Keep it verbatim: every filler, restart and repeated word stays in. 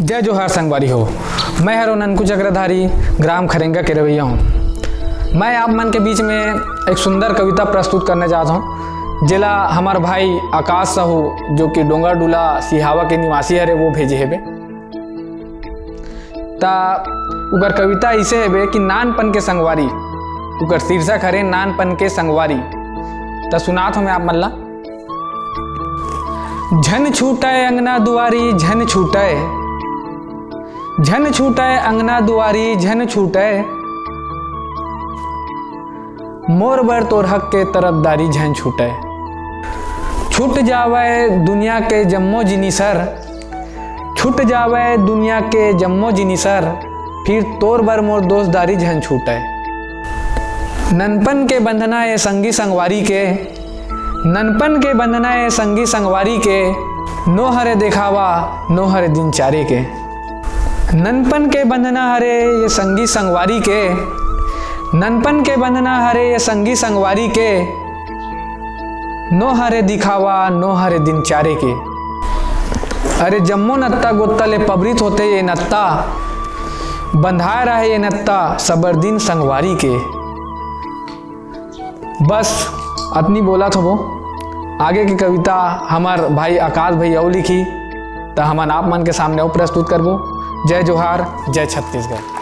जय जोहार संगवारी हो, मैं हरो ननकू चक्रधारी, ग्राम खरेंगा के रवैया हूँ। मैं आप मन के बीच में एक सुंदर कविता प्रस्तुत करने जात हूँ, जेला हमार भाई आकाश साहू, जो कि डोंगरडुला सिहावा के निवासी हरे, वो भेजे हेबे। ता उकर कविता ऐसे हेबे कि नानपन के संगवारी, उकर शीर्षक हरे नानपन के संगवारी। ता सुनात हूँ मैं आप मन ला। झन छूटय अंगना दुआरी, झन छूटय, झन छूटय अंगना दुआरी, झन छूटय, मोर बर तोर हक के तरफदारी झन छूटय। छूट जावय दुनिया के जम्मो जिनिस हर, छूट जावय दुनिया के जम्मो जिनिस हर, फिर तोर बर मोर दोस्तदारी झन छूटय। ननपन के बंधना ए संगी संगवारी के, ननपन के बंधना ए संगी संगवारी के, नो हरे देखावा, नो हरे दिनचारे के। ननपन के बंधना हरे ये संगी संगवारी के, ननपन के बंधना हरे ये संगी संगवारी के, नो हरे दिखावा, नो हरे दिनचारे के। अरे जम्मो नत्ता गोत्ता ले पबरित होते ये नत्ता, बंधाए रहे ये नत्ता सबर दिन संगवारी के। बस अतनी बोलत हबो। आगे के कविता हमार भाई आकाश भैया अउ लिखी, त हमन आप मन के सामने अउ प्रस्तुत करबो। जय जोहार, जय छत्तीसगढ़।